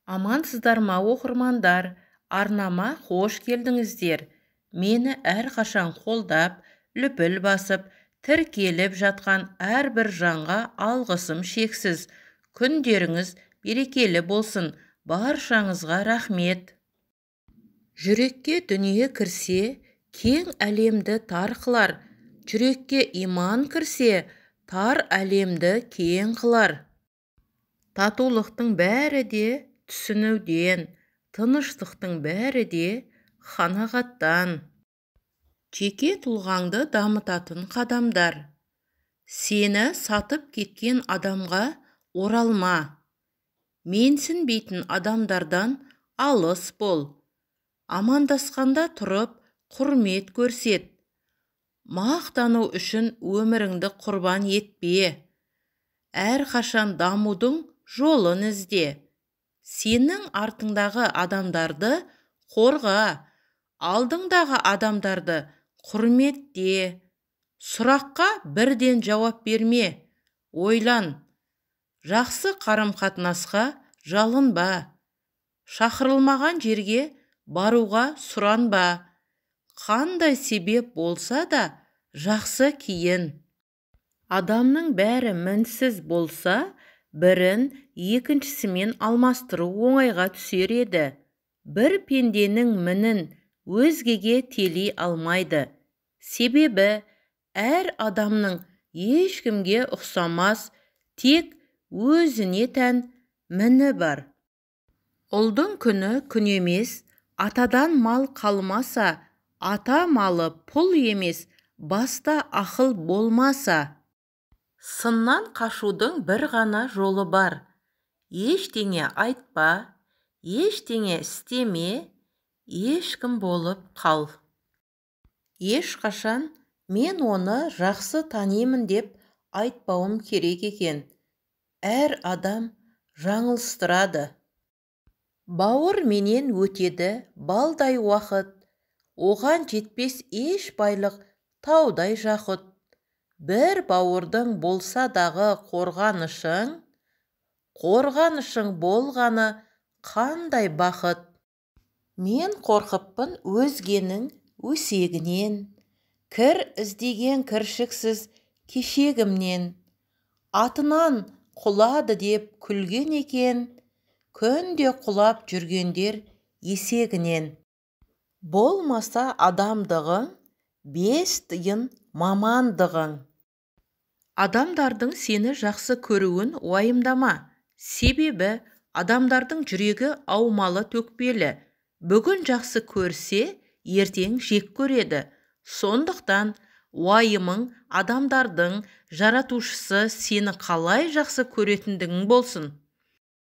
Амансыздар ма, оқырмандар? Арнама қош келдіңіздер. Мені әрқашан қолдап, лүпіл басып, тіркеліп жатқан әрбір жанға алғысым шексіз. Күндеріңіз берекелі болсын. Баршаңызға рахмет. Жүрекке дүние кірсе, кең әлемді тар қылар. Жүрекке иман кірсе, тар әлемді кең қылар. Татулықтың бәрі де түсінуден, тыныштықтың бәрі де қанағаттан. Жеке тұлғаңды дамытатын қадамдар. Сені сатып кеткен адамға оралма. Менсінбейтін адамдардан алыс бол. Амандасқанда тұрып, құрмет көрсет. Мақтану үшін өміріңді құрбан етпе. Әрқашан дамудың жолын ізде. Сенің артыңдағы адамдарды қорға, алдыңдағы адамдарды құрметте. Сұраққа бірден жауап берме, ойлан. Жақсы қарым-қатынасқа жалынба. Шақырылмаған жерге баруға сұранба. Қандай себеп болса да жақсы киін. Адамның бәрі мінсіз болса, бірін екіншісімен алмастыру оңайға түсер еді. Бір пенденің мінін өзгеге телей алмайды. Себебі әр адамның ешкімге ұқсамас, тек өзіне тән міні бар. Ұлдың күні күн емес, атадан мал қалмаса, ата малы пұл емес, баста ақыл болмаса. Сыннан қашудың бір ғана жолы бар. Ештеңе айтпа, ештеңе істеме, ешкім болып қал. Ешқашан мен оны жақсы танимын деп айтпауым керек екен. Әр адам жаңылыстырады. Бауыр менен өтеді балдай уақыт, оған жетпес еш байлық таудай жақұт. Бір бауырдың болса дағы қорғанышың, қорғанышың болғаны қандай бақыт. Мен қорқыппын өзгенің өсегінен, кір іздеген кіршіксіз кешегімнен. Атынан құлады деп күлген екен, күнде құлап жүргендер есегінен. Болмаса адамдығың, бес тиын мамандығың. Адамдардың сені жақсы көруін уайымдама. Себебі адамдардың жүрегі аумалы-төкпелі. Бүгін жақсы көрсе, ертең жек көреді. Сондықтан уайымың адамдардың жаратушысы сені қалай жақсы көретіндігің болсын.